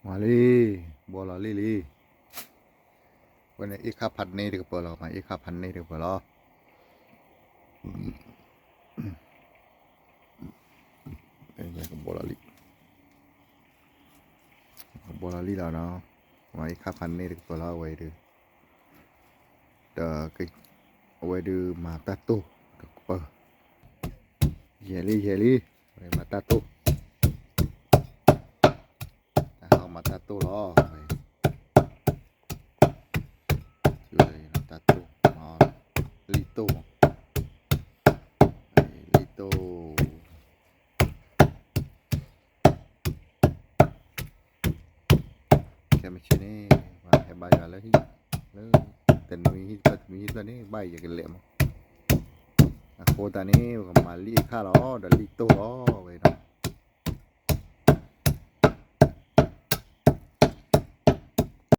မၤလံ, ဘီလီၤလံလံ. ဝဲန့ၣ်အ့ၣ်ခါဖးန့ၢ်တကပၤလီၤ, မၤအ့ၣ်ခါဖးန့ၢ်တကပၤလီၤ. ကဘီလီၤလံ, ကဘီလီၤလံလီၤနီၤ. မၤအ့ၣ်ခါဖးန့ၢ်တကပၤလီၤ အဝဲအံၤဒုး, ဒီး အဝဲဒုးမၤတၢ်တိၢ်တကပၤ, ယဲၢ်လံယဲၢ်လံ, ဝဲမၤတၢ်တိၢ်, တၢ်ဟးမၤတၢ်တိၢ်လီၤ, ဝဲ တၢ်တိၢ်, လံၣ်တိၢ်, လံၣ်တိၢ် ခဲမုၢ်ဆ့ၣ်န့ၣ် ပှၤဟဲဘါယွၤလၢဟံၣ်, လၢ တနွံဟံၣ်တဖျၢၣ် တနွံဟံၣ်တဖျၢၣ်န့ၣ် ဘၣ်ယကလဲၤမး, အဃိသတးန့ၣ် ပကမၤလံၣ်အခၣ်လီၤ ဒီးလံၣ်တိၢ်လီၤ ဝဲဒီး